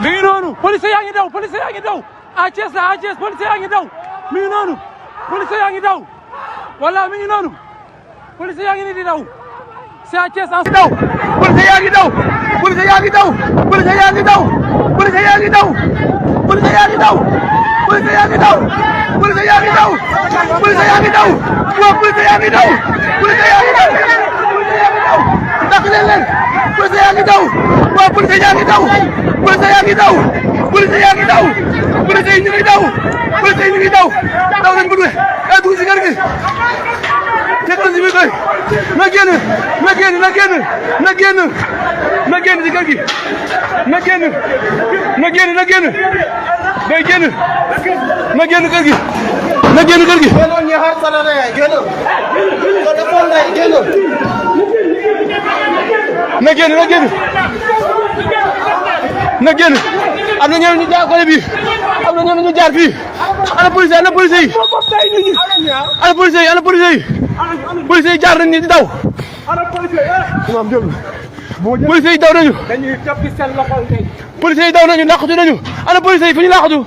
mi ngi noonu police yaa ngi daw police yaa ngi daw à Thiès la à Thiès police yaa ngi daw mi ngi noonu police yaa ngi daw wala mi ngi noonu police yaa ngi ni di daw c'est à Thiès en daw police yaa ngi daw police yaa ngi daw police yaa ngi daw police yaa ngi daw police yaa ngi daw police yaa ngi daw police yaa ngi daw police yaa ngi daw waaw police yaa ngi daw police yaa ngi daw police yaa ngi daw dàq leen police yaa ngi daw waaw police yaa ngi daw police yaa ngi daw police yaa ngi daw police yi ñu ngi daw police yi ñu ngi daw daw nañ bëgg a dugg si kër gi tegal si biir kër na génn na génn na génn na génn na génn si kër gi na génn na génn na génn day génn na génn kër gi na génn kër gi na génn na génn na génn am na ñeneen ñu jaar côté bi am na ñeneen ñu jaar fii ana police ana police yi ana police yi ana police yi police yi jaar nañ ni di daw police yi daw nañu police yi daw nañu laqatu nañu ana police yi fu ñu laqatu